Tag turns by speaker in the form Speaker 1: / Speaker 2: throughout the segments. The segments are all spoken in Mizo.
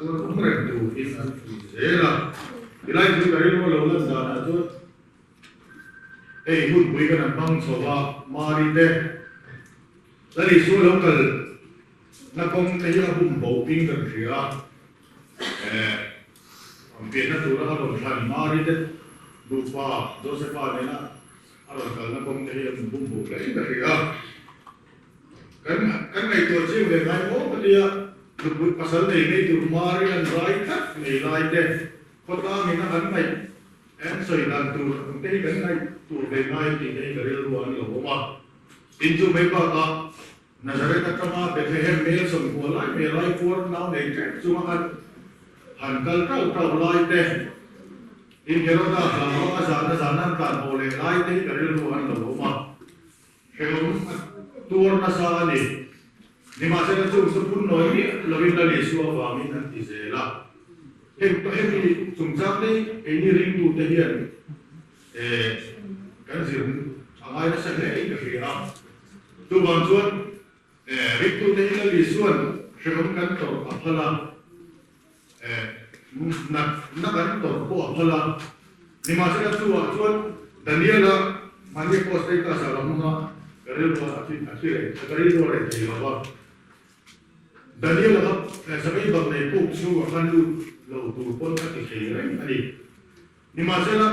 Speaker 1: chuan awm reng turin an fuih zel a. Tilai chu ka rilru lo lan danah chuan hei hunpui kan han hmang chho a, Mari te Lal Isua lo kal na kawng te hi a bum bo ping kan hria a, eh an pianna tura a rawn thlan Mari te nupa Josepha nena a rawn kalna kawng te hi a bum bo hle in ka hria a. Kan kan ngaihtuah chiang ve ngai maw ka tia, nupui pasal nei ngei tur Mari an zai tlat ngei lai te, khawtlangin a kan ngaih an sawi dan tur ang te hi kan ngaih tur ve ngai tih te hi ka rilru an lo awm a. Tin chu mai bakah Nazareth atanga Bethlehem mel 90 lai mai lai puar nau nei tep chunga an han kal tauh tauh lai te, tin Heroda hlau a zan a zan an tlan haw leh lai te hi ka rilru an lo awm a. Hrehawm a tuar nasa a ni. Nimahsela chung chu phun nawi miah lovin Lal Isua avangin an ti zel a. Heng hemi chungchang te keini ringtute hian kan zir a ngai nasa hle in ka hria a. Chuvang chuan ringtute hi Lal Isua'n hrehawm kan tawrh a phal a. Natna kan tawrh pawh a phal a, nimahsela chuah chuan Daniela mahni pawh status ah ka hmang a, ka rilru a thi a thi reng ka rilru a reh thei lo va. Daniela kha sakei bak nei puk chhungah khan lut lo tur pawn a ti thei reng a ni. Nimahsela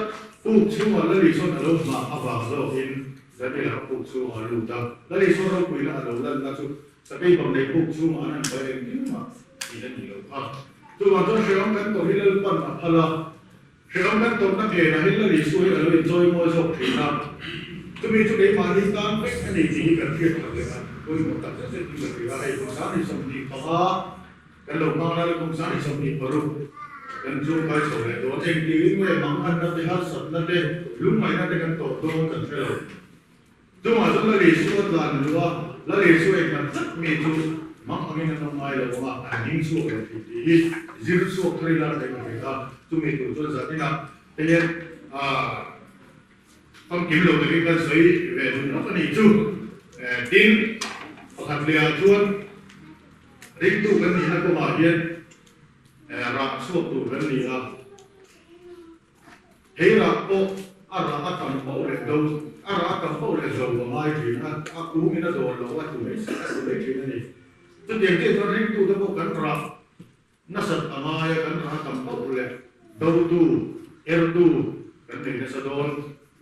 Speaker 1: puk chhungah Lali chuan a lo hmah avang zawkin Daniela kha puk chhungah a lut a, Lali chuan ropuina a lo lanna chu Sakei bang nei puk chhungah an han paih engtin mah tih a nih loh kha. Chuvang chuan hrehawm kan tawrh hi Lalpan a phal a, hrehawm kan tawrhna phenah hi Lal Isua hi a lo inchawi mawi zawk thin a, chumi chu keimahni tan vek a ni tih hi kan hriat khat leh a pawimawh tak zet zet in ka hria a, hei kum 25 kan lo hmang lai kum 26 kan chu kai chho leh dawn, engtirin nge manganna te harsatna te lungngaihna te kan tawrh dawn kan hre lo. Chungah chuan Lal Isua tlan luh a, Lal Isua engkhat tlat mi chu mang angin an awm ngai lo ang a, an hming chhuak leh tih tih hi zir chhuak thar ila teh ka hria a, chumi tur chuan zaninah te hian famkim lo takin kan sawi ve duh lawk a nih chu. Tin, pakhat lehah chuan ringtu kan nihna kawngah hian rah chhuak tur kan ni a. Hei rah pawh a rah a tam pauh leh do, a rah a tam pauh leh zo a ngai thin a, a kungin a dawn lo a tlu mai a tlu mai thin a ni. Chutiang chiah chuan ringtute pawh kan rah nasat a ngai a, kan rah a tam pauh leh dotu, ertu kan nei nasa dawn.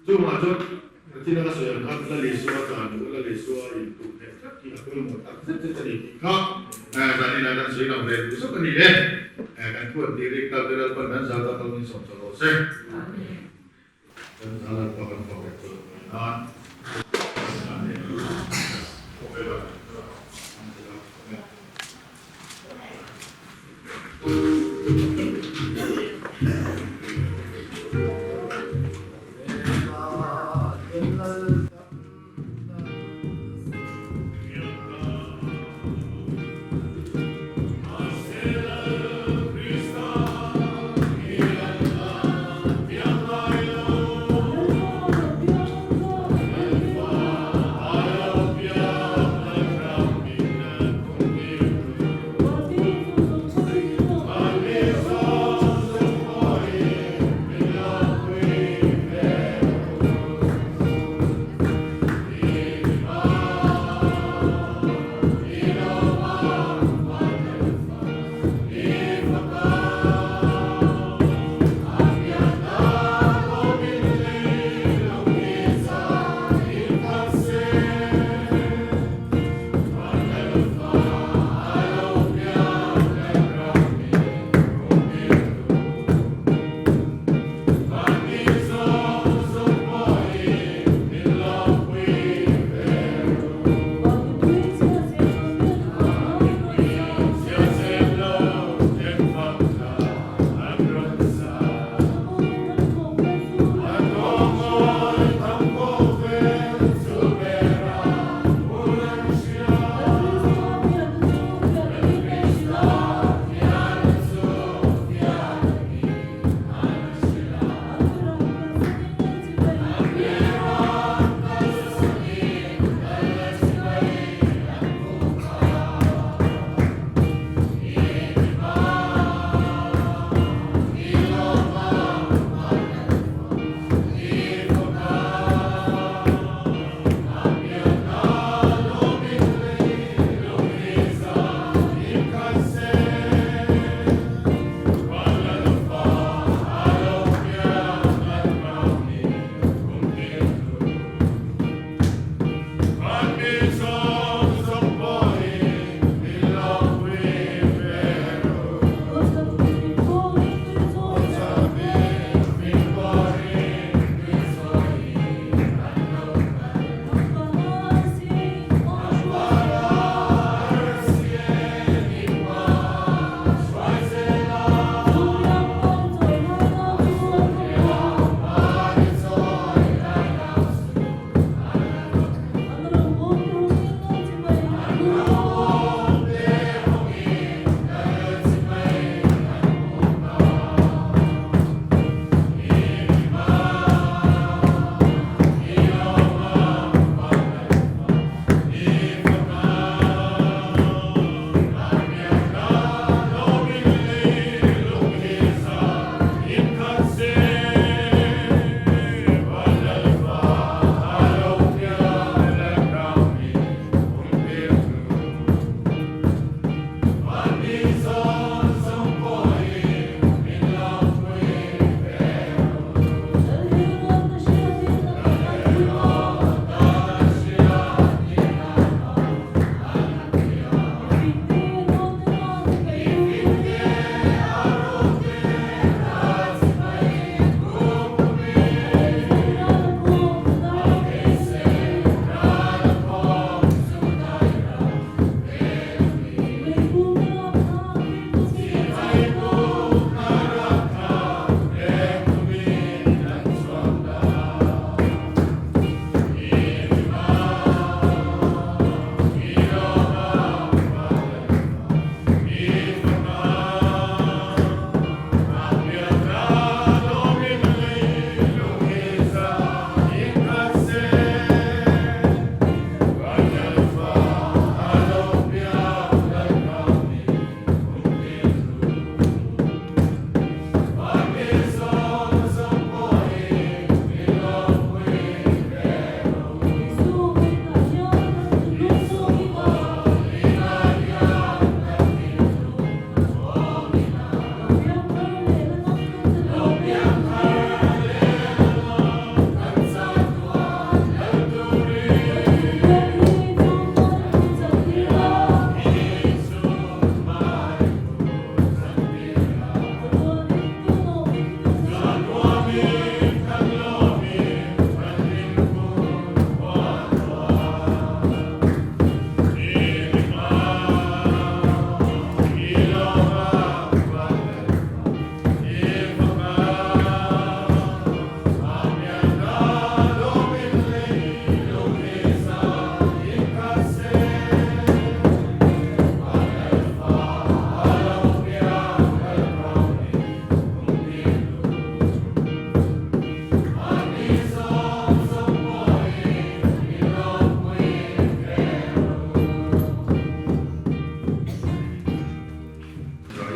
Speaker 1: Chungah chuan Rathina ka sawi ang khan Lal Isua tlan duh, Lal Isua in tuh hneh tlat hi a pawimawh tak zet zet a ni tih kha zanin ah kan sawi lang ve duh zawk a ni e. Kan thu an tih rik tak te Lalpan kan zal tak lo min sawm chho rawh se. Kan zal Lalpa kan fak leh chawlh mai nan.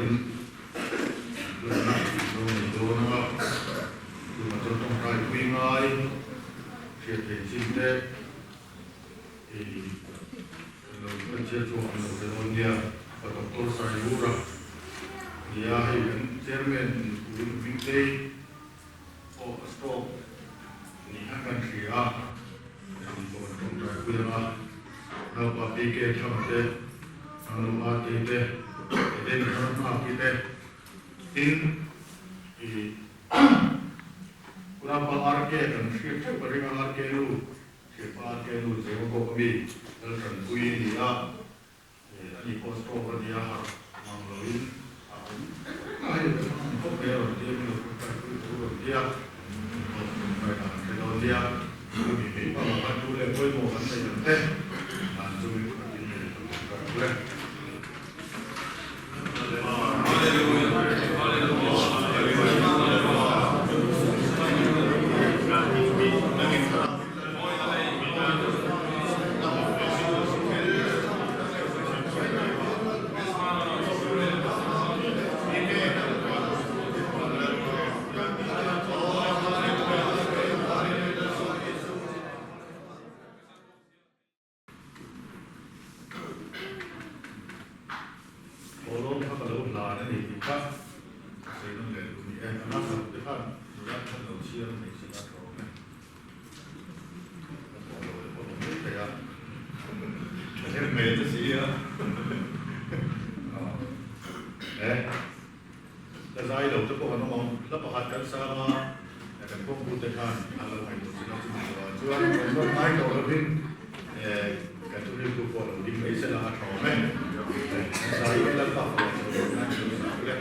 Speaker 1: chuanin hlanna an lo nei dawn a, tunah chuan tawngtai pui ngai hriat theih chin te i lo hmanchhiat chu an lo hre dawn nia. Pa Doctor Saihura nia hei kan Chairman Pu Hmingtei pawh a stroke ni khan kan hria a, thang pawh kan tawngtai pui ang a, naupa PK Thanga te, Thanglo RK te, Eden Ramnghaki te, tin i Unaupa RK kan hriat theuh ka ring a, RK nu, thianpa RK nu Zema bawk ami Lalhranpuii a ni a. Ani pawh stroke a nia harh mang loin a awm reng a, hei kan ang khawp mai a rawn tia min lo tawngtai pui tur a rawn tia, min lo tawngtai dan an hre dawn nia, chumi mai bakah khan thu leh pawimawh kan neih ang te dan chu min khatin min lo tawngtai ang le. Thawhlawm kha ka lo hlan a ni tih kha ka sawi nawn leh duh ni e. A hmasa te khan nula khan lo chhiar mai se la tha awm e. Ka thawh lo leh pawh awm mai thei a. Ka hnem hmel che si a. E. La zai lo te pawh kan awm ang. Hla pakhat kan sang a, kan kawngpu te khan an lo ngaihtuah chin a, chumi zawhah chuan kan rawn ngai tawh lovin kan thuhriltu pawh lo ding mai sela a tha awm e. Kan zai in Lalpa fapa chaw dawn nan kan lo zai le.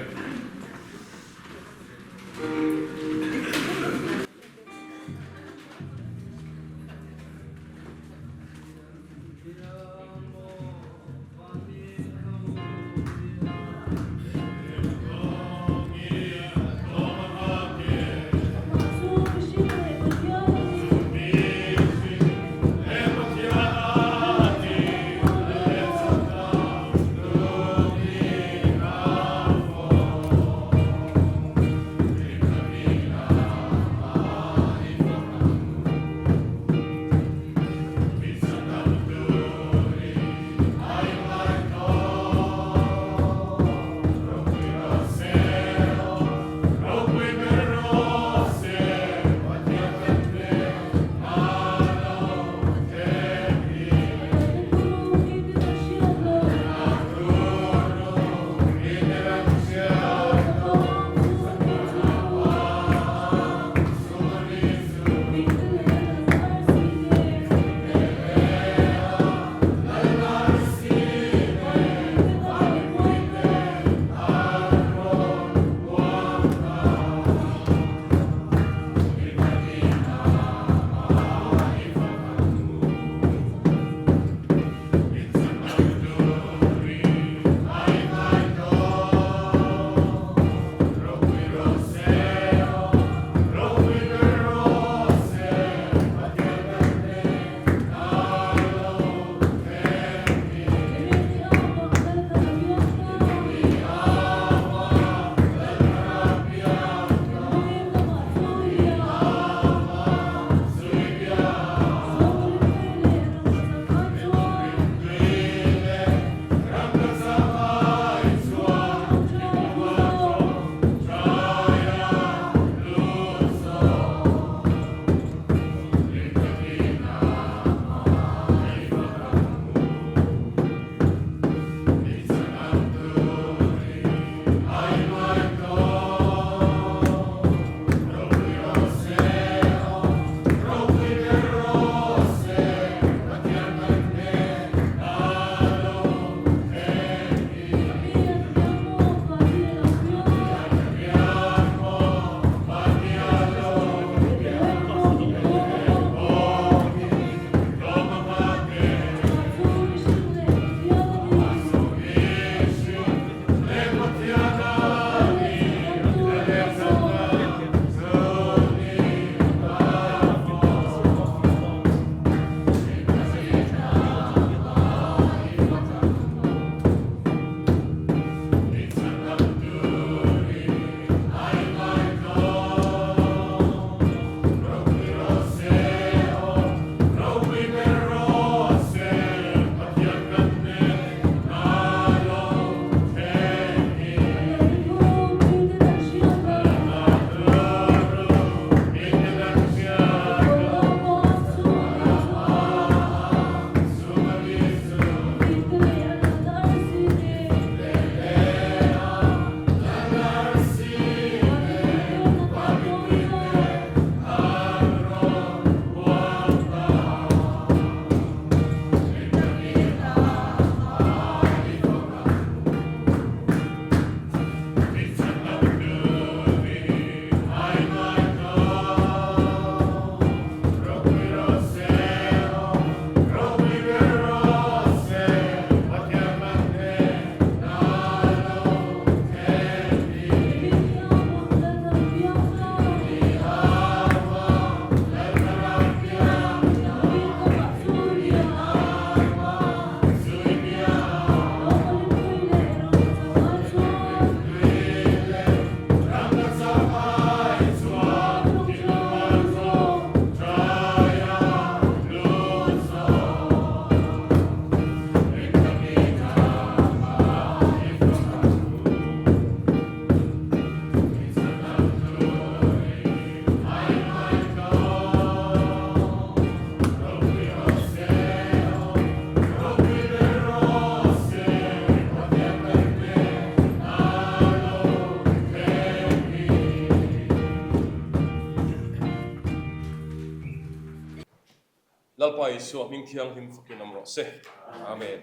Speaker 2: Lalpa Isua hming thianghlim fakin awm rawh se. Amen.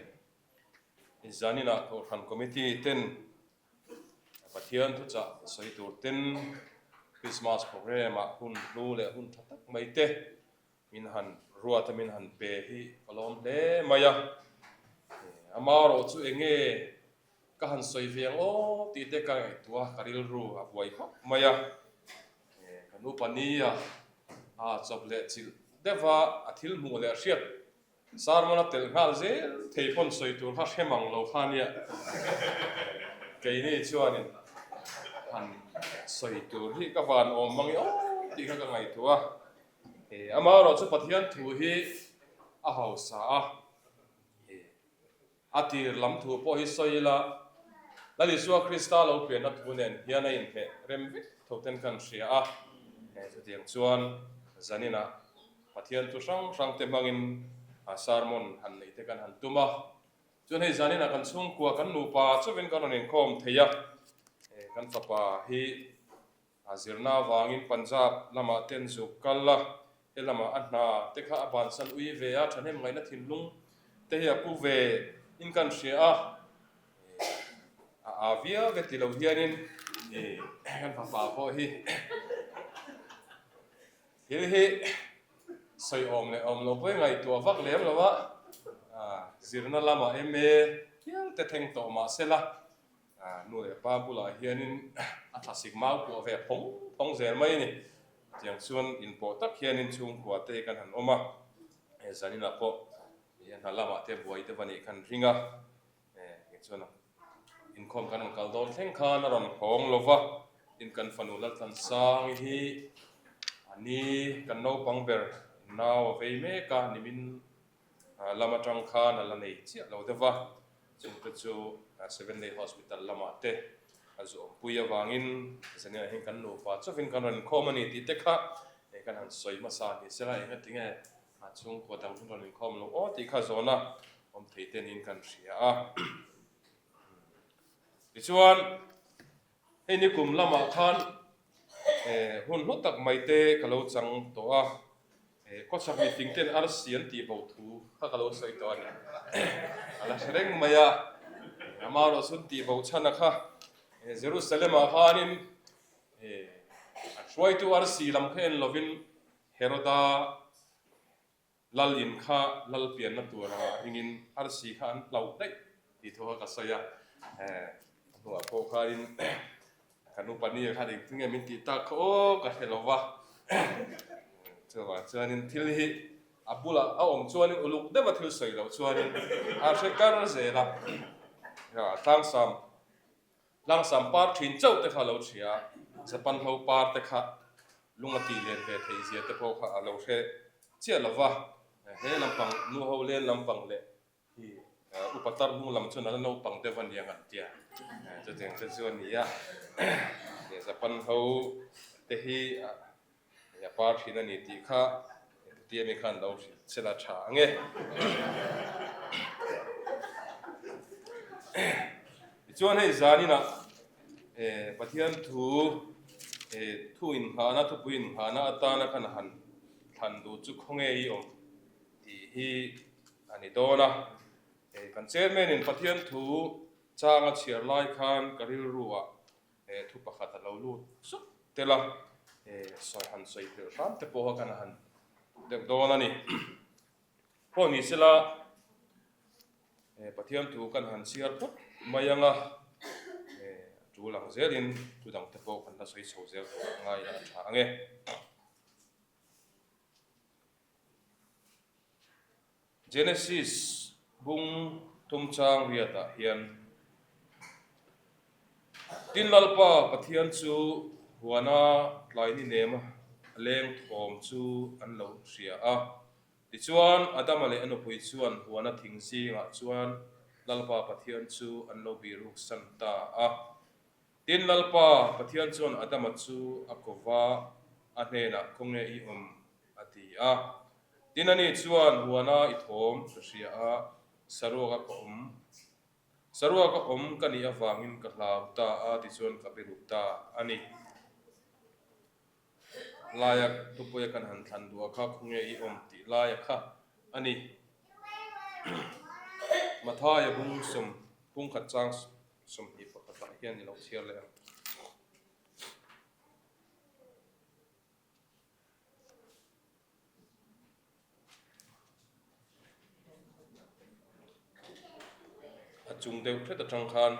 Speaker 2: Zaninah Kohhran Committee ten Pathian thuchah sawi tur ten Christmas program ah hun hlu leh hun tha tak mai te min han ruat a min han pe hi ka lawm hle mai a. Amaherawh chu enge ka han sawi ve ang aw tih te ka ngaihtuah a, ka rilru a buai khawp mai a. Ka nupa nia a chawp leh chilh deuh a, a thil hmuh leh hriat sermon a telh nghal zel thei pawn sawi tur kha hre mang lo kha nia. Keini chuanin han sawi tur hi ka van awm mang i aw tih kha ka ngaihtuah a. Amaherawh chu Pathian thu hi a hausa a. A tir lam thu pawh hi sawi ila, Lal Isua Krista lo pianna thu nen hian a inhmeh rem vek tho ten kan hria a. Chutiang chuan zaninah Pathian thu hrang hrang te hmangin sermon han neih te kan han tum a. Chuan hei zaninah kan chhungkua kan nupa chauhin kan rawn inkhawm thei a, kan fapa hi A zirna avangin Punjab lamah ten zuk kal a, he lamah a hna te kha a bansan ui ve a, thahnem ngaihna thinlung te hi a pu ve in kan hria a, a aa viau ve ti lo hianin kan fapa pawh hi thil hi sawi awm leh awm lo pawh hi ngaihtuah vak lem lo a, zirna lamah MA hial te thleng tawh mahsela Nu leh pa bulah hianin a thlasik mau puah ve phawng phawng zel mai a ni. Tiang chuan inpawh tak hianin chhungkua te kan han awm a, he zaninah pawh a hna lamah te buai deuh a nih khan ring a, kei chuan inkhawm kan rawn kal dawn thleng khan a rawn hawng lo va, tin kan fanu Laltlansangi hi a ni kan naupang ber nau a vei mek a, nimin lam atang khan a la nei chiah lo deuh va, chungte chu Seven Day Hospital lamah te a zuampui avangin zaniah hian kan nupa chauhin kan rawn inkhawm a ni tih te kha kan han sawi hmasa ni sela engatinge a chhungkua dang hun rawn inkhawm lo aw tih kha zawhna awm thei te niin kan hria a. Tichuan hei nikum lamah khan hun hlu tak mai te ka lo chang tawh a, Khawchhak mifing ten arsi an tih bo thu kha ka lo sawi tawh a ni. A la hre reng mai a, amaherawh chu an tih bo chhan a kha Jerusalem ah khanin an hruaitu arsi lam kha en lovin Heroda Lal in kha lal pianna tur anga ringin arsi kha an hlauh daih tih thu kha ka sawi a, a hnuah pawh khanin ka nupa nia khan engtin nge min tih tak kha aw ka hre lo va, chuvang chuanin thil hi a bulah a awm chuanin uluk deuha thil sawi loh chuanin a hre kar zel a, tlangsam Tlangsam par thin chauh te kha a lo hria a, Japan ho par te kha lung a tih len ve theih zia te pawh kha a lo hre chiah lo va, he lampang nu ho len lampang leh hi upa tar hnung lam chuan a la naupang deuh a niang an tia, chutiang te chu a ni a, Japan ho te hi a par thin a ni tih kha Putia mi khan lo hrilh che la tha ang e. Tichuan hei zaninah Pathian thu thu inghahna thupui inghahna atana khan han thlan duh chu khawnge i awm tih hi a ni dawn a. Kan chairman in Pathian thu chang a chhiar lai khan ka rilru ah Thu pakhat a lo lut zuk tel a, sawi han sawi tel hram te pawh a kan han deuh dawn a ni. Pawh ni sela Pathian thu kan han chhiar phawt mai ang a, a tul ang zelin thu dang te pawh kan la sawi chho zel tur a ngai a tha ang e. Genesis bung tumchang riatah hian, Tin Lalpa Pathian chu huana tlaini nema a leng thawm chu an lo hria a. Tichuan, Adama leh a nupui chuan huana thing zingah chuan Lalpa Pathian chu an lo biruksan ta a. Tin, Lalpa Pathian chuan Adama chu a ko va, a hnenah, Khawnge i awm? a ti a. Tin, ani chuan, Huana i thawm ka hria a, saruaka ka awm, saruaka awm ka nih avangin ka hlau ta a, tichuan ka biru ta a ni. Laia thupuia kan han thlan duh a kha, Khawnge i awm? tih laia kha. a ni. Mathaia bung sawm pungkhat chang 21 ah hian i lo chhiar leh ang. A chung deuh hret atang khan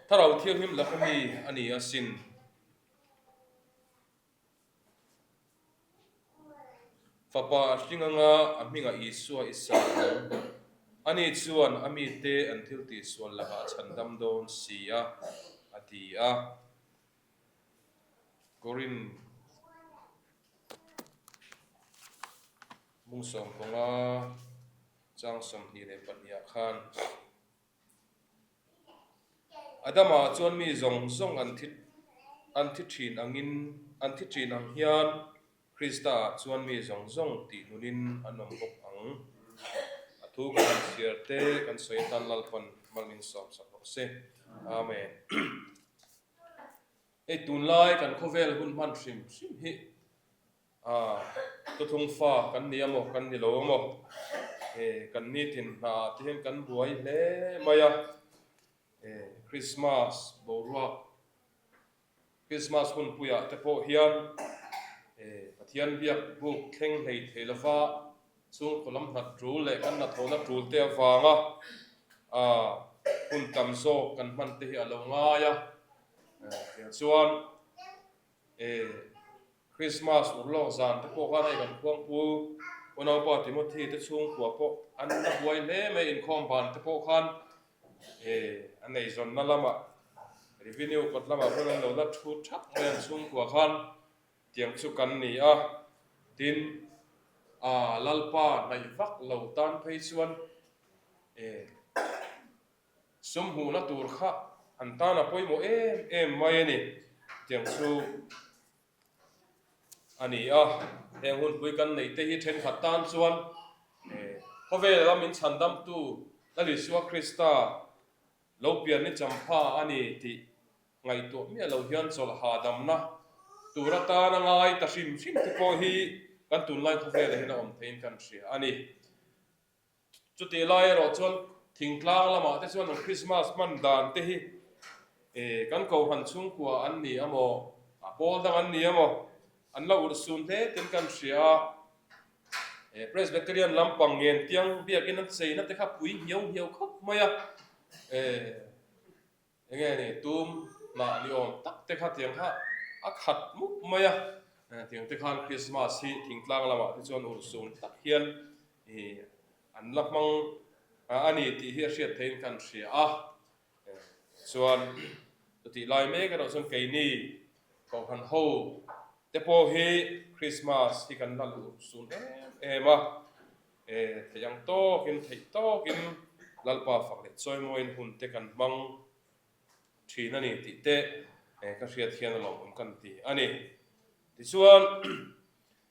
Speaker 2: Thlarau Thianghlim laka mi a ni asin. Fapa a hring anga a hmingah Isua i sa ang. Ani chuan a mite an thil tihsual lakah a chhandam dawn si a, a ti a. Korin mung 15 chang 22 ah khan Adama chuan mi zawng zawng an thi an thi thin angin an thi thin ang hian Krista ah chuan mi zawng zawng tih nunin an awm bawk ang. A thu kan han chhiar te kan sawi atan Lalpan mal min sawm sak rawh se. Amen. Hei tunlai kan khawvel hun hman hrim hrim hi ah thuthlung fa kan ni amaw kan ni lo amaw eh kan nitin hna ah te hian kan buai hle mai a eh Christmas boruak Christmas hunpui ah te pawh hian eh Pathian biak buk thleng hlei thei lova chhungkaw lam hlat tul leh kan hnathawhna tul te avanga ah hun tam zawk kan hman te hi a lo ngai a. Tiang chuan eh Christmas urlawk zan te pawh khan hei kan khuangpu unaupa Timothy te chhungkua pawh an la buai hle mai inkhawm ban te pawh khan eh a neizawnna lamah revenue kawt lamah khan an lo la thu thap mai an chhungkua khan tiang chu kan ni a tin ah Lalpa hnaih vak lo tan phei chuan eh Sum hmuhna tur kha an tan a pawimawh em em mai a ni tiang chu a ni a. Heng hunpui kan neih te hi thenkhat tan chuan khawvel lam in chhandamtu Lal Isua Krista lo pian ni champha a ni tih ngaihtuah miah lo hian chawlh hahdamna tur atana ngai ta hrim hrim te pawh hi kan tunlai khawvelah hian a awm theiin kan hria a ni. Chutih lai erawh chuan thingtlang lamah te chuan an Christmas hman dan te hi kan kohhran chhungkua an ni amaw, a pawl dang an ni amaw, an la urhsun hle ten kan hria a. Presbyterian lampang ngen tiang biakin an cheina te kha pui nghiau nghiau khawp mai a. Enge ni tum hnah ni awm tak te kha tiang kha a khat mup mai a, tiang te khan Christmas hi thingtlang lamah te chuan urhsun tak hian ih an la hmang a ni tih hi a hriat theihin kan hria a, chuan chutih lai mek erawh chuan keini kohhran ho te pawh hi Christmas hi kan la urhsun em em a. E, theih ang tawkin, theih tawkin Lalpa fak leh chawimawiin hun te kan hmang thin a ni tih te ka hriat hian a lawmawm kan ti a ni. Tichuan,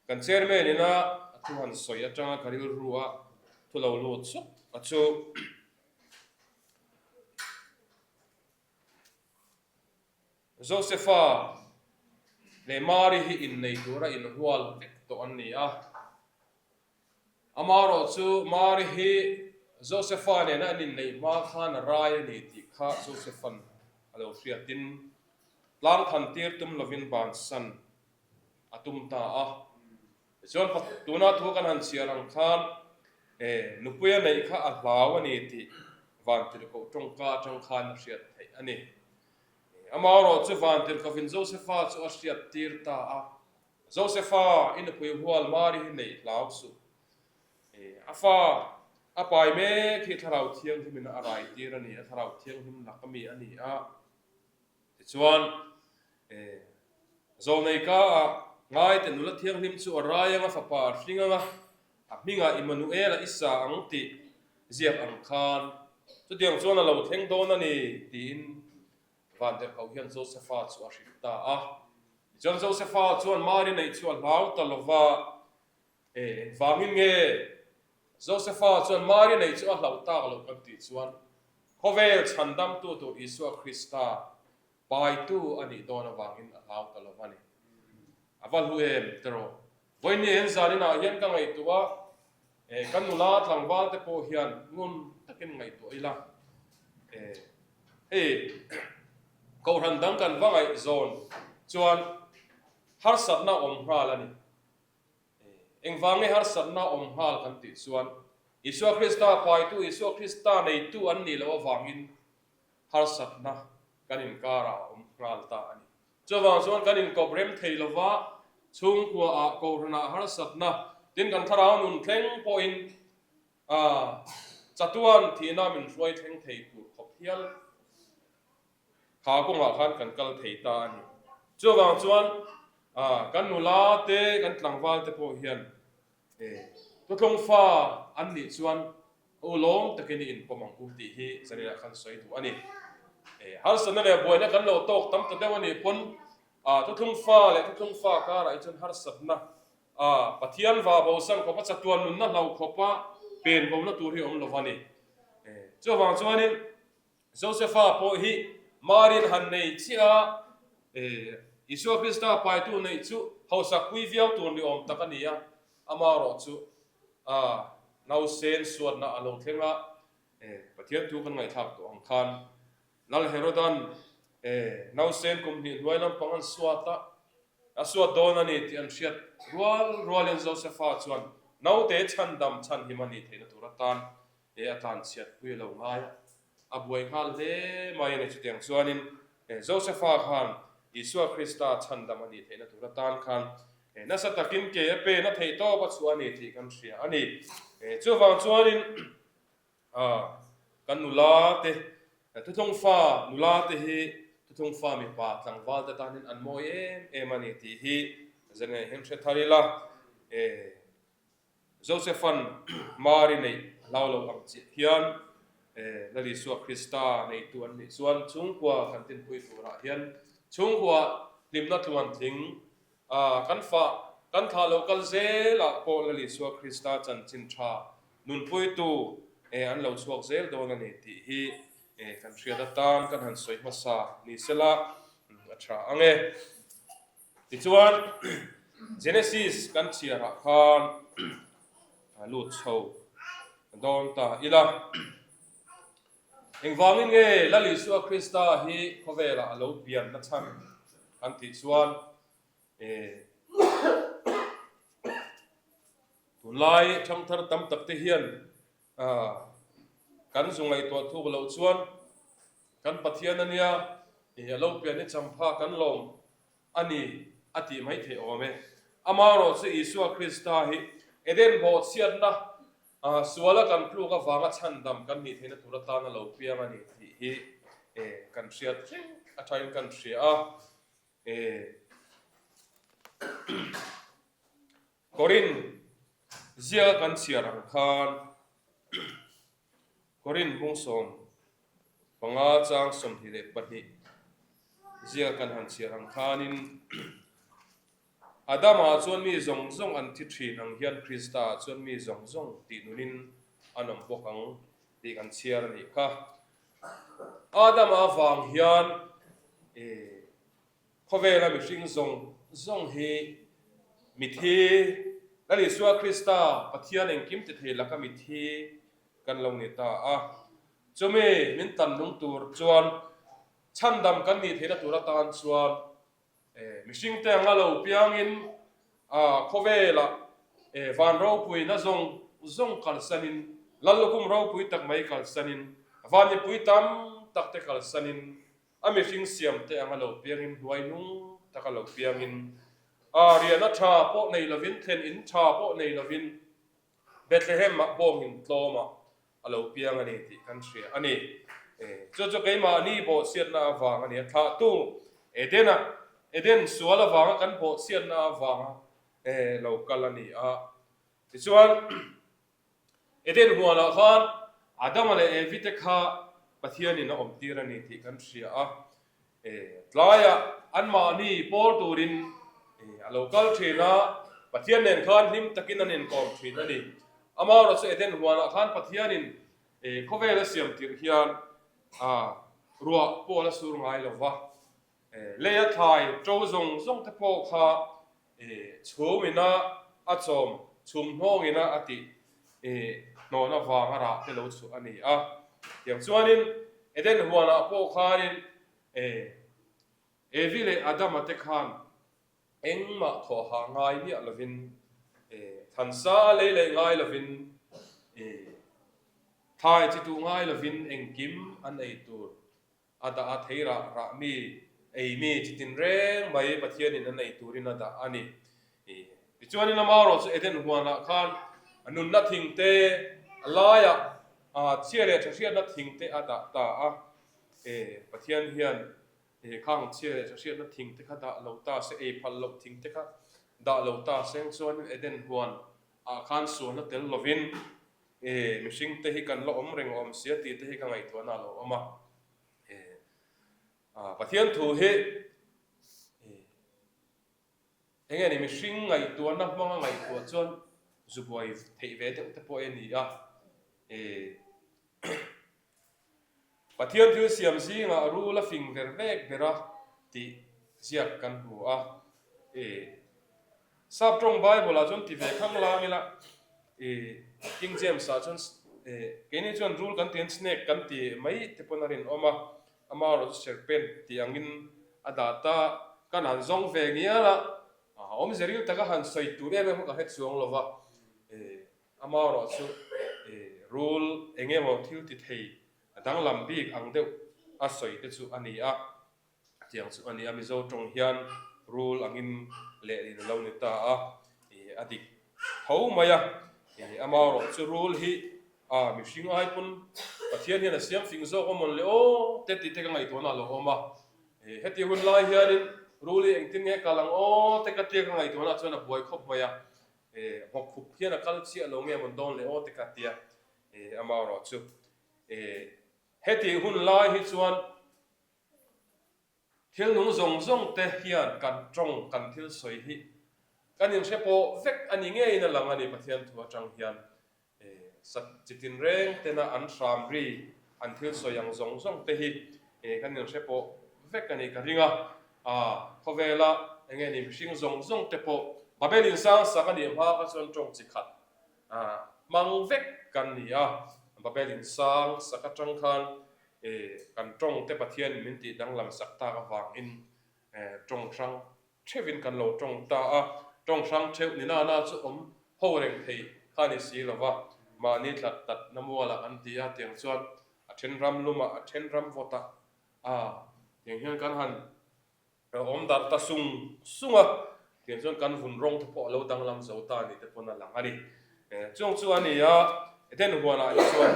Speaker 2: kan chairman ina a thu han sawi atanga ka rilru a thu lo lut sup a chu. Josefa leh Mari hi innei tura inhual vek tawh an ni a. Amaherawh chu Mari hi Josefa nena an inneih hma khan a rai a ni tih kha Josepha'n a lo hriatin tlang than tir tum lovin bansan a tum ta a. Tichuan tuna thu kan han chhiar ang khan nupui a neih kha a hlau a ni tih Vantirhkoh tawngka atang khan a hriat theih a ni. Amaherawh chu Vantirhkohin Josefa chu a hriat tir ta a. Josefa, i nupui hual Mari hi neih hlau suh. A fa a pai mek hi Thlarau Thianghlimin a rai tir a ni a, Thlarau Thianghlim lak ami a ni a. Tichuan, Zawlneika ah ngaite nula thianghlim chu a rai ang a, fapa a hring ang a, a hmingah Immanuel-a i sa ang tih ziak ang khan chutiang chuan a lo thleng dawn a ni tiin Vanderhkoh hian Josefa chu a hrilh ta a. Tichuan Josefa chuan Mari neih chu a hlau ta lo va, E, engvangin nge Josefa chuan Mari neih chu a hlauh tak loh kan tih chuan khawvel chhandamtu tur Isua Krista paitu a nih dawn avangin a hlau ta lo va ni. A va hlu em tiraw? Vawiin en zaninah hian ka ngaihtuah a, kan nula tlangval te pawh hian ngun takin ngaihtuah ila. Hei kohhran dang kan va ngaihzawn chuan harsatna awm nghal a ni. Engvang nge harsatna awm nghal kan tih chuan Isua Krista paitu, Isua Krista neitu an nih loh avangin harsatna kan inkarah a awm nghal ta a ni. Chuvang chuan kan inkawp rem thei lova, chhungkuaah, kohhranah harsatna, tin kan thlarau nun thleng pawhin chatuan thihna min hruai thleng thei tur khawp hial kha kawngah khan kan kal thei ta a ni. Chuvang chuan kan nula te, kan tlangval te pawh hian Thuthlung fa an nih chuan u lawm takin i inpawm ang u tih hi zaninah khan sawi duh a ni. Harsatna leh buaina kan lo tawk tam ta deuh a nih pawn thuthlung fa leh thuthlung fa karah hi chuan harsatna Pathian va bosan khawpa chatuan nunna hlau khawpa pen bona tur hi a awm lo va ni. Chuvang chuanin Josefa pawh hi Marin han nei chiah a, Isua Krista paitu neih chu hausak pui viau tur ni awm tak a ni a, amaherawh chu nausen suatna a lo thleng a, Pathian thu kan ngaihthlak tawh ang khan Lal Herodan nausen kum hnih hnuai lampang an suat a, a suat dawn a ni tih an hriat rual rualin Josefa chuan naute chhandam chhanhim a nih theihna tur atan He a tlanchhiat pui a lo ngai a, a buai nghal hle mai a ni. Chutiang chuanin Josefa khan Isua Krista chhandam a nih theihna tur atan khan nasa takin ke a pen a theih tawp a chhuah a ni tih kan hria a ni. Chuvang chuanin kan nula te, thuthlung fa nula te hi thuthlung fa mipa tlangval te tanin an mawi em em a ni tih hi zan hian hre thar ila. Josephan Mari neih a hlau lo ang chiah hian Lal Isua Krista neitu an nih chuan chhungkua kan tinpui turah hian chhungkua hlimna tluantling kan fah kan thlah lo kal zelah pawh Lal Isua Krista chanchin tha nunpuitu an lo chhuak zel dawn a ni tih hi kan hriat atan kan han sawi hmasa ni sela a tha ang e. Tichuan, Genesis kan chhiarah khan lut chho dawn ta ila. Engvangin nge Lal Isua Krista hi khawvelah a lo pian na chhan kan tih chuan tunlai thangthar tam tak te hian kan zu ngaihtuah thuk loh chuan kan Pathian a nia, a lo pian hi champha kan lawm a ni a tih mai theih awm e. Amaherawh chu Isua Krista hi Eden bawhchhiatna suala kan tluk avanga chhandam kan nih theihna tur atana lo piang a ni tih hi kan hriat thleng a thain kan hria a. Korin ziaka kan chhiar ang khan Korin 15 chang 22 ziaka kan han chhiar ang khanin Adama chuan mi zawng zawng an thi thin ang hian Krista chuan mi zawng zawng tih nunin an awm bawk ang tih kan chhiar a nih kha. Adama avang hian Khawvela mihring zawng zawng hi mithi, Lal Isua Krista Pathian engkim ti thei laka mithi kan lo ni ta a. Chumi min tanlung tur chuan chhandam kan nih theihna tur atan chuan mihringte anga lo piangin khawvela van ropuina zawng zawng kalsanin, Lal lukhum ropui tak mai kalsanin, van mipui tam takte kalsanin A mihring siam te anga lo piangin hnuai nung taka lo piangin a riahna tha pawh nei lovin thlen in tha pawh nei lovin Bethlehem ah bawngin tlawmah a lo piang a ni tih kan hria a ni. Chu chu keimahni bawhchhiatna avang a ni a, thlahtu Eden-a Eden sual avanga kan bawhchhiatna avanga lo kal a ni a. Tichuan. Eden huanah khan Adama leh Evi te kha Pathianin a awmtir a ni tih kan hria a. Tlaiah anmahni pawl turin a lo kal thin a, Pathian nen khan hlim takin an inkawm thin a ni. Amaherawhchu chu Eden huanah khan Pathianin khawvel a siam tirh hian ruah pawh a la sur ngai lo va, Leia thlai ṭo zawng zawng te pawh kha chhum ina. A chawm chhum hnawngin a a tih hnawn avanga rah te lo chhuah a ni a. Tiang chuanin Eden huanah pawh khanin Evi leh Adama te khan engmah thawhah ngai miah lovin, thansa a lei leh ngai lovin, thlai chi tuh ngai lovin engkim an ei tur a dah a, thei rah rah mi, ei mi chi tin reng mai Pathianin an ei turin a dah a ni. Tichuanin amaherawh chu Eden huanah khan nunna thing te a laiah chhia leh tha hriatna thing te a dah ta a, Pathian hian khang chhia leh tha hriatna thing te kha dah lo ta se, ei phal loh thing te kha dah lo ta seng chuanin Eden huan ah khan sualna tel lovin E, mihring te hi kan la awm reng awm sia tih te hi ka ngaihtuahna a lo awm a. E, a, Pathian thu hi e, enge ni mihring ngaihtuahna hmanga ngaihtuah chuan zu buai theih ve deuh te pawh e ni a. E, Pathian thil siam zingah rul a fing ver vek ber a tih ziak kan hmu a. E, Sap tawng Bible ah chuan ti ve khang lang ila, e, King James ah chuan e, keini chuan rul kan ti an snake kan ti mai te pawn a rinawm a, amaherawh chu serpent tih angin a dah ta, kan han zawng ve ngial a, awmze ril taka han sawi tur em em kha ka hre chuang lo va, e, Amaherawh chu rul eng emaw thil ti thei a danglam bik ang deuh a sawi te chu a ni a, tiang chu a ni a, Mizo tawng hian rul angin lehlin a lo ni ta a, a dik tho mai a, amaherawh chu rul hi a mihring ai pawn Pathian hian a siam fing zawk a mawn le aw te tih te ka ngaihtuahna a lo awm a, heti hun lai hianin rul hi engtin nge kal ang aw te ka tia ka ngaihtuahna chuan a buai khawp mai a. E, nghawk hian a kal chiah lo nge mawn dawn le aw te ka tia, e, amaherawh chu, e, hetih hun lai hi chuan thil nung zawng zawng te hian kan tawng kan thil sawi hi kan inhre pawh vek a ni ngeiin a lang a ni Pathian thu atang hian. Sat chi tinreng tena an hram ri an thil sawi ang zawng zawng te hi kan inhre pawh vek a ni ka ring a. Khawvela eng nge ni mihring zawng zawng te pawh Babel in sang sak a nih hma kha chuan tawng chi khat hmang vek kan ni a. Babel in sang sak atang khan kan tawng te Pathian in min tih danglam sak tak avangin tawng hrang Theuhin kan lo tawng ta a, tawng hrang theuh ni nana chu awm ho reng thei kha ni si lova, mahni tlat tat na mualah an ti a, tiang chuan a then ram lumah a then ram vawtah a, tiang hian kan han awm darh ta sung sung a, tiang chuan kan vun rawng te pawh a lo danglam zo ta ni te pawn a lang a ni. Chung chu a ni a, Eden huanah hi chuan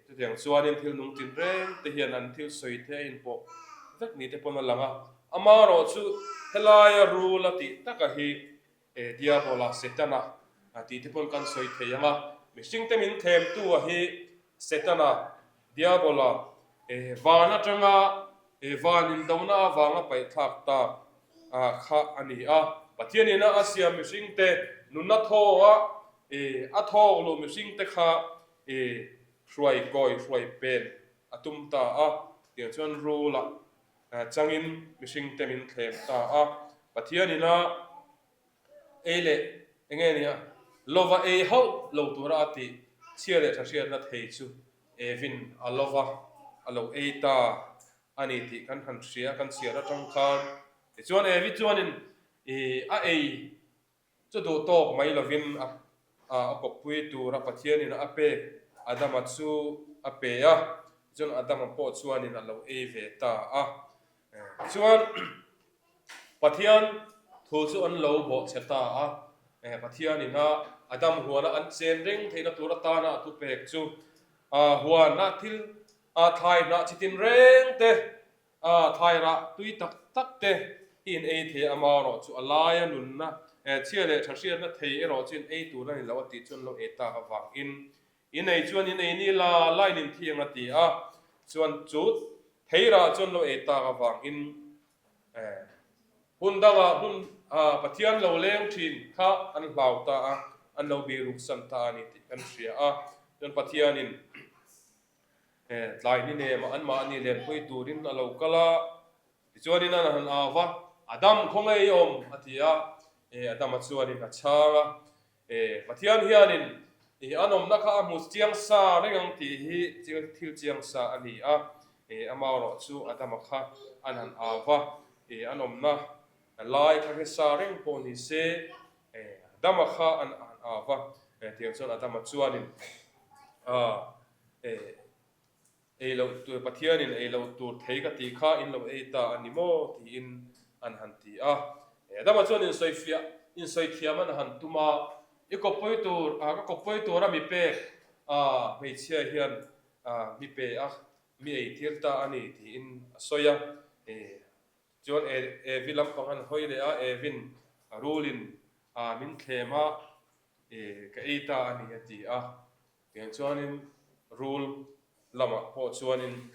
Speaker 2: Chutiang chuanin thil nung tin reng te hian an thil sawi te a inpawh vek ni te pawn a lang a. Amaherawh chu helaia rul a tih taka hi Diabola, Setana tih te pawn kan sawi thei ang a. Mihringte min thlemtu a hi Setana, Diabola, van atanga van indona avanga paihthlak tak kha a ni a. Pathianin a siam mihringte nunna thaw a, a thawk luh mihringte kha I hruai kawi hruai pen a tum ta a, tiang chuan rula changin mihring te min thlem ta a. Pathianin a ei leh eng nge nia, lova ei hauh lo tura a tih chhia leh tha hriatna thei chu Evin a lova a lo ei ta a ni tih kan han hria, kan chhiar atang khan. Tichuan Evi chuanin i a ei Chu duh tawk mai lovin a a kawppui tura Pathianin a pek Adama chu a pe a, tichuan Adama pawh chuanin a lo ei ve ta a. Tichuan Pathian thu chu an lo bawhchhe ta a, Pathianin a Adam huana an chen reng theihna tur atana a thupek chu huana thil thlai hnah chi tinreng te A thlai rah tui tak tak te hi in ei thei a, amaherawh chu a laia nunna chhia leh tha hriatna thei erawh chu in ei tur a ni lo a tih chuan lo ei tak avangin in ei chuan in ei ni la line in thiang a ti a, chuan chu thei rah chuan lo ei tak avangin hun dangah hmun Pathian lo leng thin kha an hlau ta a, an lo bihruksan ta a ni tih kan hria a, chuan Pathianin Tlai ni nem anmahni lenpui turin a lo kal a, tichuanin an han au va, A dam khaw ngei awm, a ti a. Adama chuanin a chhang a. Pathian hianin an awmna kha a hmu chiang sa reng ang tih hi thil chiang sa a ni a. Amaherawh chu Adama kha an han au va, an awmna lai kha hre sa reng pawh ni se, Adama kha an han au va. Tiang chuan Adama chuanin Ei loh tur, Pathianin ei loh tur thei ka tih kha in lo ei ta a ni maw? tiin an han ti a. Adama chuan insawifiah, insawi thiam an han tum a, I kawppui tur, ka kawppui tura mi pek a, hmeichhia hian mi pe a, mi ei tir ta a ni tiin a sawi a. Chuan Evi lampang an hawi leh a, Evin rulin min thlem a, ka ei ta a ni a ti a. Tiang chuanin rul lamah pawh chuanin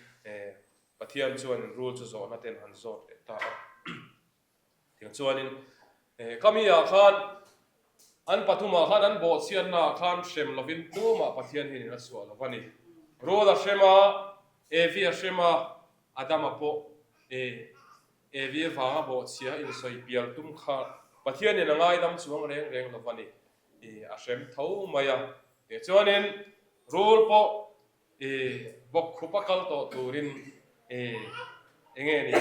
Speaker 2: Pathian chuanin rul chu zawhna te an han zawt leh ta a. Tiang chuanin ka mi ah khan an pathumah khan an bawhchhiatna ah khan hrem lovin tumah Pathian hianin a chhuah lo a ni. Rul a hrem a, Evi a hrem a, Adama pawh Evi avanga bawhchhia insawi pial tum kha Pathianin a ngaidam chuang reng reng lo a ni. I a hrem tho mai a. Tichuanin rul pawh i bawk khup a kal tawh turin i enge ni?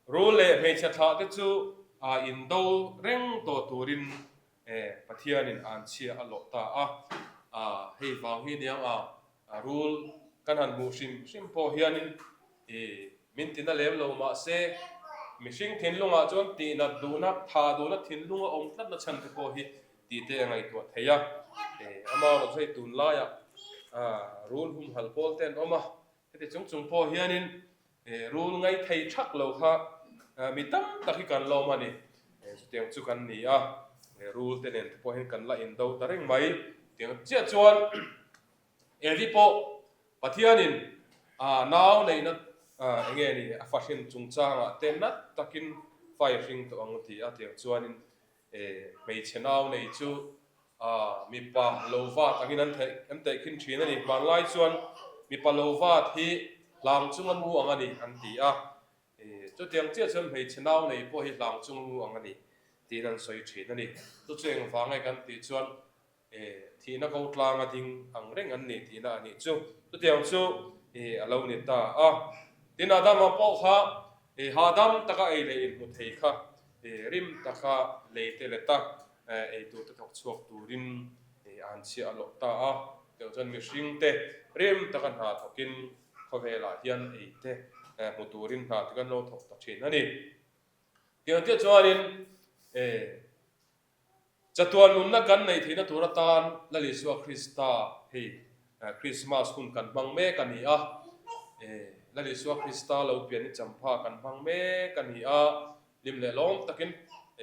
Speaker 2: Rul leh hmeichhe thlah te chu a indo reng tawh turin Pathianin anchhia a lawh ta a. Hei vang hi niang a rul kan han hmuh hrim hrim pawh hianin i min tina lem lo mahse mihring thinlungah chuan tihnat duhna, tha duhna thinlung a awm tlatna chhan te pawh hi tih te a ngaihtuah thei a. Amaherawhchu hei tunlaiah rul humhalh pawl te an awm a, heti chung chung pawh hianin rul ngaih thei thak lo kha mi tam tak hi kan lawm a ni. Chutiang chu kan ni a, rul te nen te pawh hian kan la indo ta reng mai. Tiang chiah chuan Evi pawh Pathianin nau neihna eng nge ni a fahrin chungchangah te nat takin fai hring tawh ang ti a, tiang chuanin hmeichhe nau nei chu mipa lo vat angin an theih an tehkhin thin a ni. Hmanlai chuan mipa lo vat hi hlang chunga mu ang a ni an ti a, chutiang chiah chuan hmeichhe nau nei pawh hi hlang chunga mu ang a ni tiin an sawi thin a ni. Chu chu engvang nge kan tih chuan Thihna ko tlanga ding ang reng an ni tihna a nih chu. Chutiang chu a lo ni ta a. Tin, Adama pawh kha hahdam taka ei leh inhmu thei kha rim taka lei te let a, ei tur te thawk chhuak turin a han chhiah a lawh ta a. Chutiang chuan mihring te rim taka hna thawkin khawvelah hian ei te hmu turin hna te kan lo thawk ta thin a ni. Tiang chiah chuanin Chatuan nunna kan neih theihna tur atan Lal Isua Krista hei Krismas hun kan hmang mek a ni a. Lal Isua Krista lo pian ni champha kan hmang mek a ni a. Hlim leh lawm takin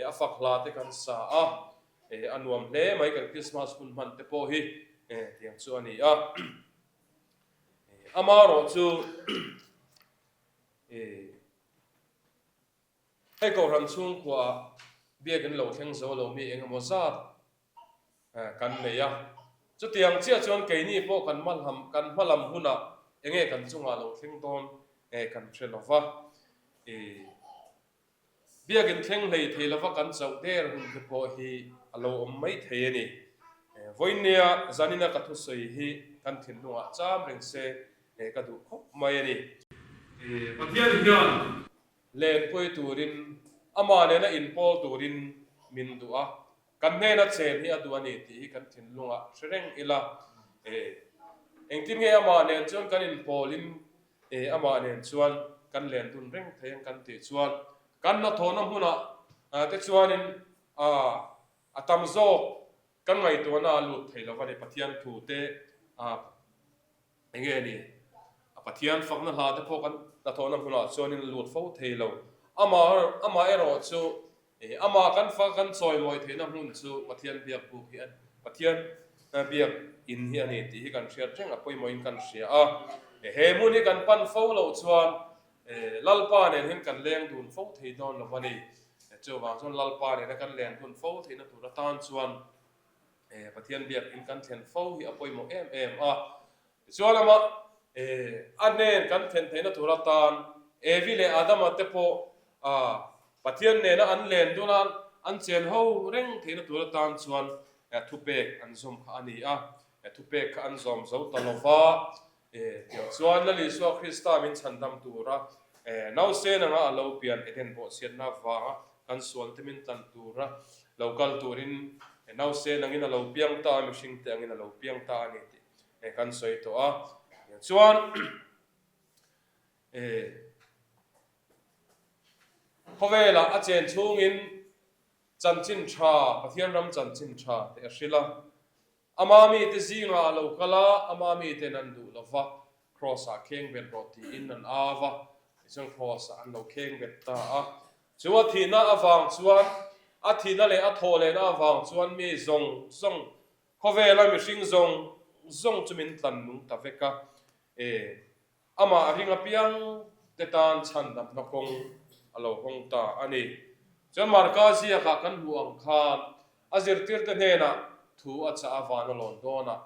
Speaker 2: a fak hla te kan sa a. A nuam hle mai kan Krismas hun hman te pawh hi tiang chu a ni a. Amaherawhchu Hei Kohhran chhungkua biakin lo thleng zo lo mi eng emaw zat kan nei a, chutiang chiah chuan keini pawh kan hmalam kan hmalam hunah eng nge kan chungah lo thleng dawn kan hre lo va. I biakin thleng hlei thei lova kan chauh der hun te pawh hi a lo awm mai thei a ni. Vawinia zanina ka thusawi hi kan thinlungah cham reng se ka duh khawp mai a ni. Pathian hian Lenpui turin, amah nena inpawl turin min duh a, kan hnena chen hi a duh a ni tih hi kan thinlungah hre reng ila. Engtin nge amah nen chuan kan inpawlin amah nen chuan kan len dun reng thei ang kan tih chuan kan hnathawhna hmunah te chuanin a tam zawk kan ngaihtuahna a lut thei lo va ni Pathian thu te Enge ni? A Pathian fakna hla te pawh kan hnathawhna hmunah chuanin a lut fo thei lo. Amah amah erawh chu amah kan fak kan chawimawi theihna hmun chu Pathian biak buk hi a Pathian biak in hi a ni tih hi kan hriat reng a pawimawhin kan hria a. He hmun hi kan pan fo loh chuan Lalpa nen hian kan leng dun fo thei dawn lo a ni. Chuvang chuan Lalpa nena kan len dun fo theihna tur atan chuan Pathian biak in kan thlen fo hi a pawimawh em em a. Tichuan lama a hnen kan thlen theihna tur atan Evi leh Adama te pawh. Pathian nena an len dun a, an chen ho reng theihna tur atan chuan thupek an zawm kha a ni a, thupek kha an zawm zo ta lo va. Tiang chuan Lal Isua Krista min chhandam tura nausen anga a lo pian Eden bawhchhiatna avanga kan sualte min tlan tura lo kal turin nausen angin a lo piang ta a, mihringte angin a lo piang ta a ni tih kan sawi tawh a. Chuan Khawvelah a chen chhungin chanchin tha, Pathian ram chanchin tha teh a hrilh a. Ama mite zingah a lo kal a, ama miten an duh lo va, Kraws-ah kheng bet rawh tiin an au a, tichuan Kraws-ah an lo kheng bet ta a. Chu a thihna avang chuan, a thihna leh a thawh lehna avang chuan mi zawng zawng, khawvela mihring zawng zawng chu min tlan nung ta vek a. E. Amah ring apiang te tan chhandamna kawng a lo hawng ta a ni. Chuan Marka ziakah kan hmuh ang khan a zirtirte hnenah thu a chah a van a lawn dawn a,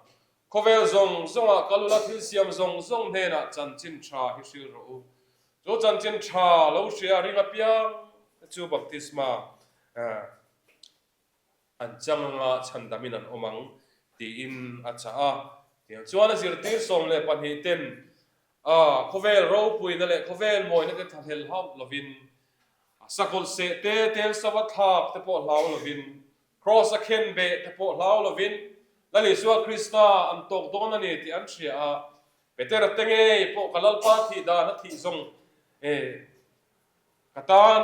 Speaker 2: Khawvel zawng zawngah kal ula thil siam zawng zawng hnenah chanchin tha hi hril rawh u. Chu chanchin tha lo hria ring apiang te chu baptisma An chang anga chhandamin an awm ang, tiin a chah a. Tiang chuan a zirtir 12 ten a khawvel ropuina leh khawvel mawina te thlahlel hauh lovin, a sakawlh seh te, tel sava thlak te pawh hlau lovin, Kraws a khen beh te pawh hlau lovin, Lal Isua Krista an tawk dawn a ni tih an hria a. Petera te ngei pawh ka Lalpa thih dan a thih zawng e. Ka tan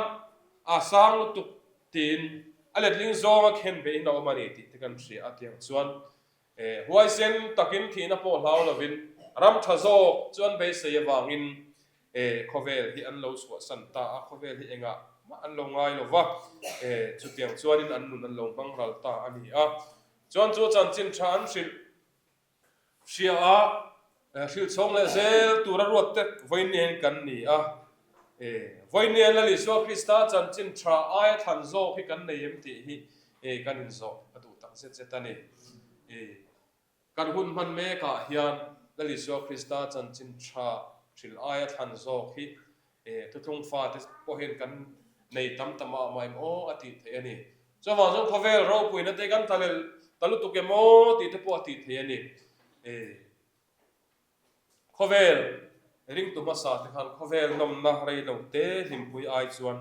Speaker 2: a sang lutuk tiin a letling zawnga khen behin a awm a ni tih te kan hria a tiang chuan huaisen takin thihna pawh hlau lovin ram tha zawk chu an beisei avangin khawvel hi an lo chhuahsan ta a, khawvel hi engah mah an lo ngai lo va, chutiang chuanin an nun an lo hmang ral ta a ni a. Chuan chu chanchin tha an hrilh Hria a, hrilh chhawng leh zel tura ruat te vawiin kan ni a. Vawiin Lal Isua Krista chanchin tha aia thlan zawk hi kan nei em tih hi kan inzawh a duh tak zet zet a ni. Kan hun hman mekah hian Lal Isua Krista chanchin tha hrilh aia thlan zawk hi Thuthlung fate pawh hian kan nei tam ta mah mah em aw a tih theih a ni. Chuvang chuan khawvel ropuina te kan tla lel ta lutuk em aw tih te pawh a tih theih a ni. Khawvel ringtu hmasa te khan khawvel nawmna rei lo te hlimpui ai chuan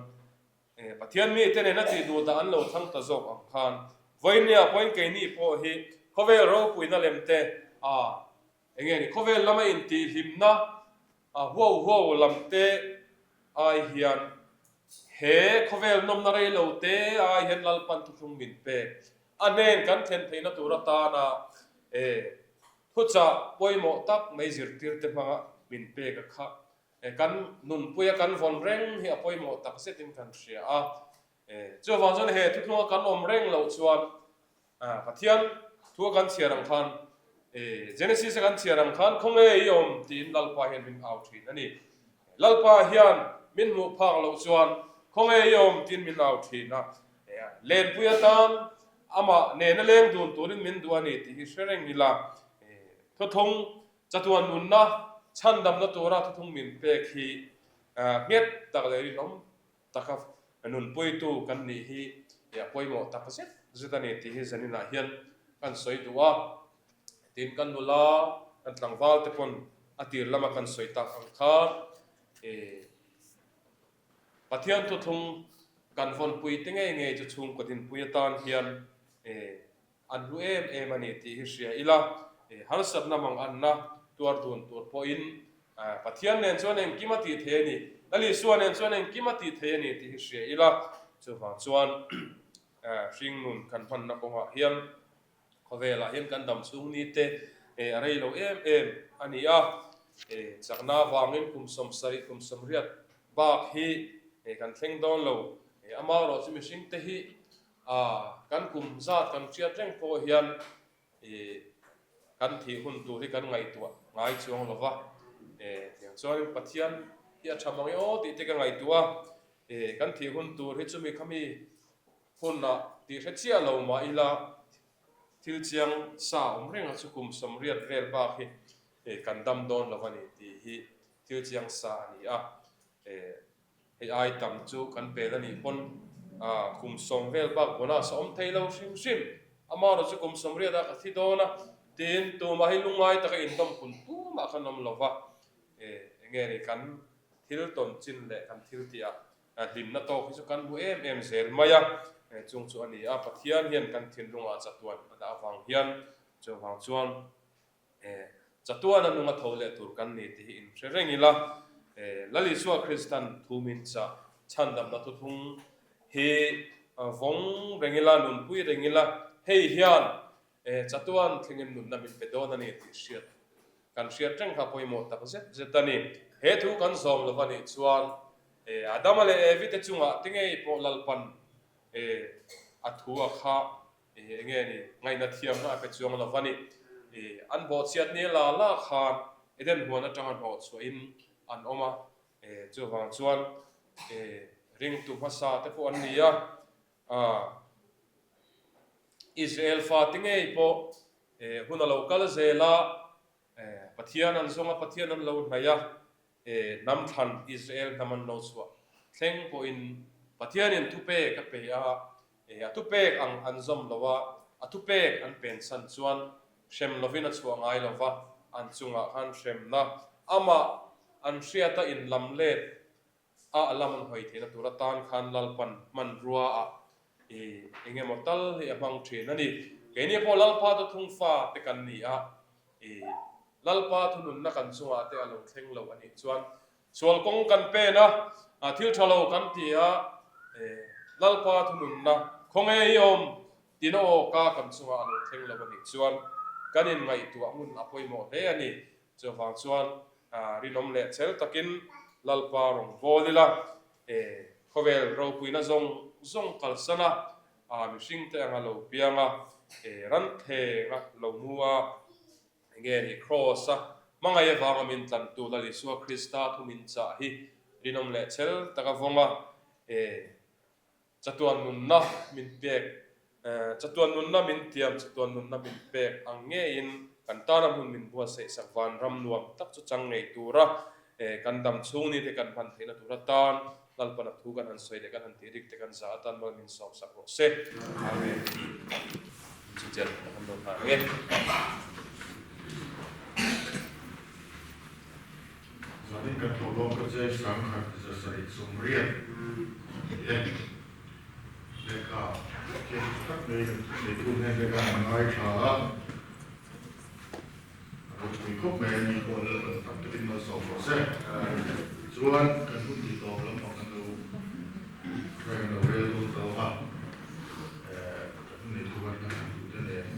Speaker 2: Pathian mite nena tih duh dah an lo thlang ta zawk ang khan vawinia pawhin keini pawh hi khawvel ropuina lem te a enge ni khawvel lama intihhlimna A huau huau lam te ai hian he khawvel nawmna rei lo te ai hian Lalpan thuthlung min pek. A hnen kan thlen theihna tur atana e thuchah pawimawh tak mai zirtir te hmanga min pek a kha e kan nunpuia kan vawn reng hi a pawimawh tak zetin kan hria a. E chuvang chuan he thuthlunga kan awm reng loh chuan Pathian thu a kan chhiar ang khan, Genesis a kan chhiar ang khan khawnge i awm tiin Lalpa hian min au thin a ni. Lalpa hian min hmuh phak loh chuan khawnge i awm tiin min au thin a. Lenpui atan amah nena leng dun turin min duh a ni tih hi hre reng ila. Thuthlung chatuan nunna chhandamna tura thuthlung min pek hi nghet tak leh rinawm taka nunpuitu kan nih hi a pawimawh tak zet zet a ni tih hi zaninah hian kan sawi duh a. Tin, kan nula, kan tlangval te pawn a tir lama kan sawi tak ang kha Pathian thuthlung kan vawnpui te ngei ngei chu chhungkaw dinpui atan hian An hlu em em a ni tih hi hria ila, harsatna mang anna tuar dun tur pawhin Pathian nen chuan engkim a tih thei a ni, Lal Isua nen chuan engkim a tih thei a ni tih hi hria ila, chuvang chuan hringnun kan hmanna kawngah hian khawvelah hian kan dam chhung ni te a rei lo em em a ni a, chakna avangin kum 70 kum 80 bak hi kan thleng dawn lo, amaherawhchu mihringte hi A, kan kum zat kan hriat reng pawh hian i kan thih hun tur hi kan ngaihtuah ngai chuang lo va. E, tiang chuanin Pathian hi a tha mang e aw tih te ka ngaihtuah a. E, kan thih hun tur hi chumi khami hunah tih hre chiah lo mah ila thil chiang sa awm reng a chu kum 80 vel bak hi e kan dam dawn lo a ni tih hi thil chiang sa a ni a. E. Hei ai tam chu kan pel a nih pawn kum sawm vel bak bonus a awm thei lo hrim hrim. Amaherawh chu kum 80 ah ka thi dawn a, tiin tumah hi lungngai taka indawm kun tumah khan awm lo va. Enge ni kan thil tawn chin leh kan thil tih ah hlimna tawk hi chu kan hmu em em zel mai a, chung chu a ni a, Pathian hian kan thinlungah chatuan a dah avang hian chuvang chuan chatuan a nunga tho leh tur kan ni tih hi inhre reng ila, Lal Isua Kristan thu min chah chhandamna thuthlung hi vawng reng ila, nunpui reng ila, hei hian chatuan thlengin nunna min pe dawn a ni tih hriat Kan hriat reng kha pawimawh tak zet zet a ni. He thu kan zawm lo a nih chuan Adama leh Evi te chungah ti ngei pawh Lalpan a thu a kha eng nge ni ngaihna thiamna a pe chuang lo a ni. An bawhchhiat ni la la khan Eden huan atanga hnawh chhuahin an awm a, chuvang chuan ringtu hmasa te pawh an ni a, Israel fate ngei pawh hun a lo kal zel a, Pathian an zawng a, Pathian an lo hnaih a, hnam thlan Israel hnam an lo chhuah thleng pawhin Pathianin thupek a pe a, a thupek ang an zawm lo a, a thupek an pensan chuan hrem lovin a chhuah ngai lo va, an chungah khan hremna amah an hriata inlam let a a lam an hawi theihna tur atan khan Lalpan hmanrua ah i eng emaw tal hi a hmang thin a ni. Keini pawh Lalpa chu thungfa te kan ni a, i Lalpa thununna kan chungah te a lo thleng lo a nih chuan sual kawng kan pen a, thil tha lo kan ti a, Lalpa thununna khawnge i awm tina awka kan chungah a lo thleng lo a nih chuan kan inngaihtuah ngun a pawimawh hle a ni. Chuvang chuan rinawm leh chel takin Lalpa rawn bawl ila, khawvel ropuina zawng zawng kalsan a, mihringte anga lo piang a, ranthleng a lo mu a, enge ni Kraws a hmangaih avanga min tlantu Lal Isua Krista thu min chah hi rinawm leh chel taka vawng a, Chatuan nunna min pek, chatuan nunna min tiam, chatuan nunna min pek ang ngeiin kan tana hmun min buatsaih sak vanram nuam tak chu chang ngei tura kan dam chhung ni te kan hman theihna tur atan Lalpan a thu kan han sawi leh kan han tih rik te kan za atan mal min sawm sak rawh se. Amen. Chutiang ka han dawn nghal ang e.
Speaker 1: Zanin kan thawh lawm ka che 1780 ni e. Lehkha thiam tha tak mai kan neitu hnen te khan an ngai tha a, a ropui khawp mai a ni pawh Lalpan tam takin malsawm rawh se. Tichuan kan hun tih tawp lampang kan lo hruai kan lo rel dawn ta a, kan hun neitu khan kan han duh te nen.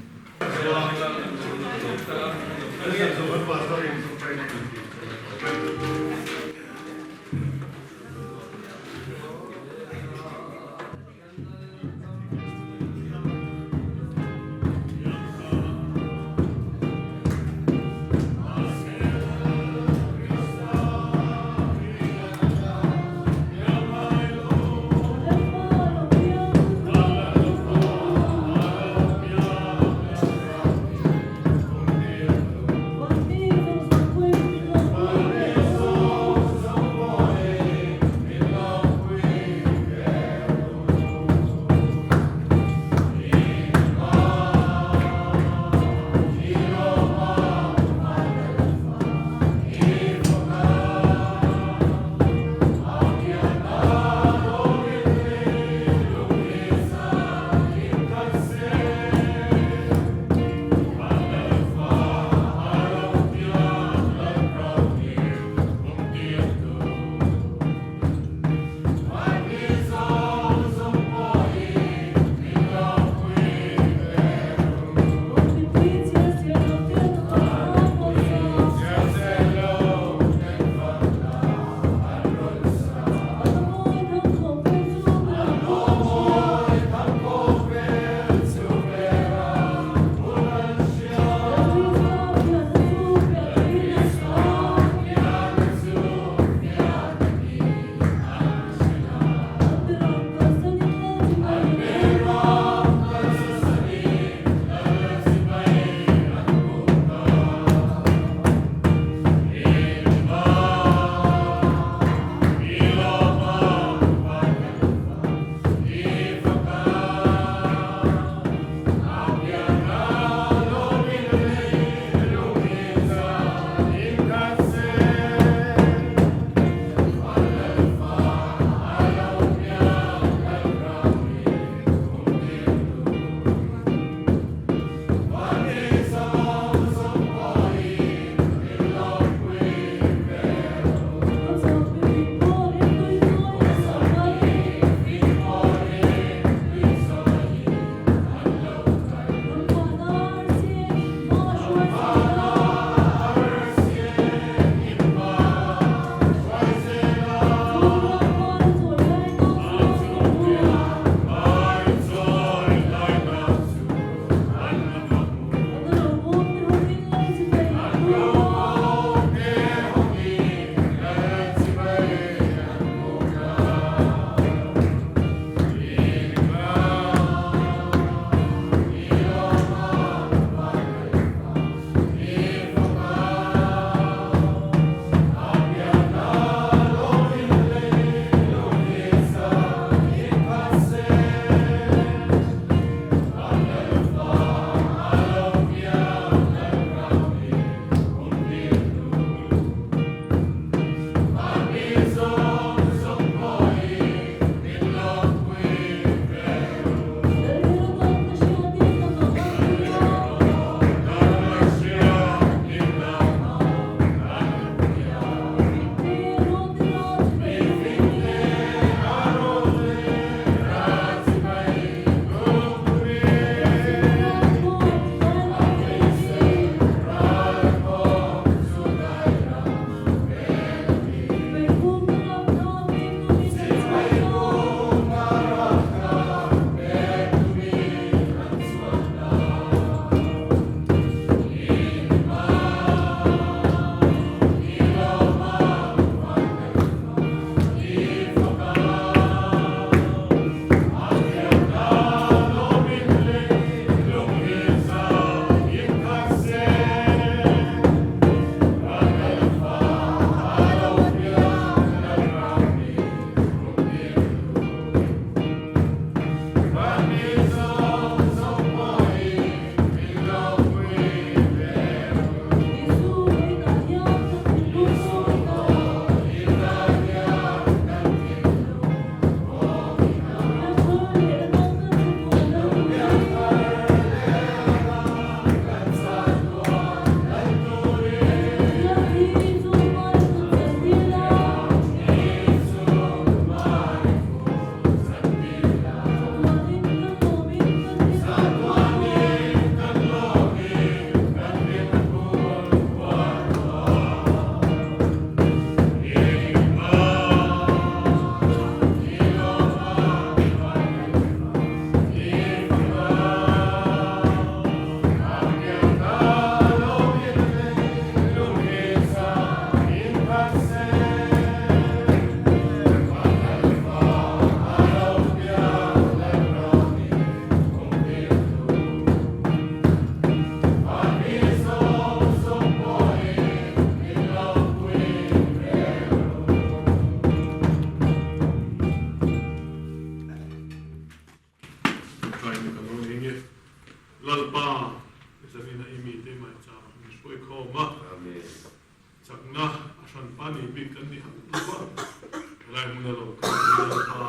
Speaker 3: Tilai hmun a lo kal hi Lalpa,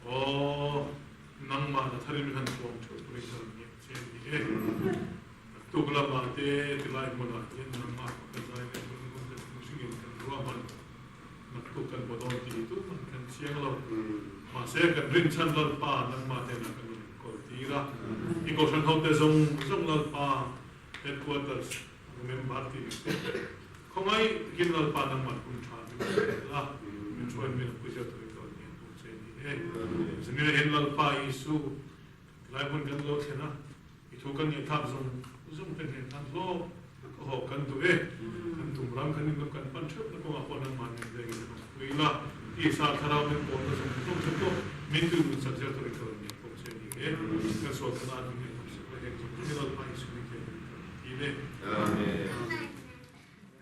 Speaker 3: aw, nangmah na tharin min han tuam theuh turin ka rawn ngiah che a ni e. Naktuk lamah te tilai hmunah hian nangmah ka zai leh hun hun te mihringin kan ruahman naktuk kan hmu dawn tih hi tumah kan chiang lo. Mahse kan rinchhan Lalpa nangmah hnenah kan rawn inkawl tir a, i kohhran hote zawng zawng Lalpa headquarters member tih te khawngaih takin Lalpa nangmah hun tha min hrilh la, min hruain min pui zel turin ka rawn ngen bawk che a ni e. Zunina hian Lalpa Isu tilai hmun kan lo thlen a, i thu kan ngaihthlak zawng zawng te hnen khan hlawk tak a haw kan duh e, kan tum ram kan inlawm kan pan theuhna kawngah pawh nangmah min vengin min rawn pui la, tisa thlarau min pawlna zawng zawng te pawh min tui lut sak zel turin ka rawn ngen bawk che a ni e. Kan sual khan a min ngaihdam sak la, heng zawng zawng hi Lalpa Isu hming hian min rawn ti le.
Speaker 1: Amen.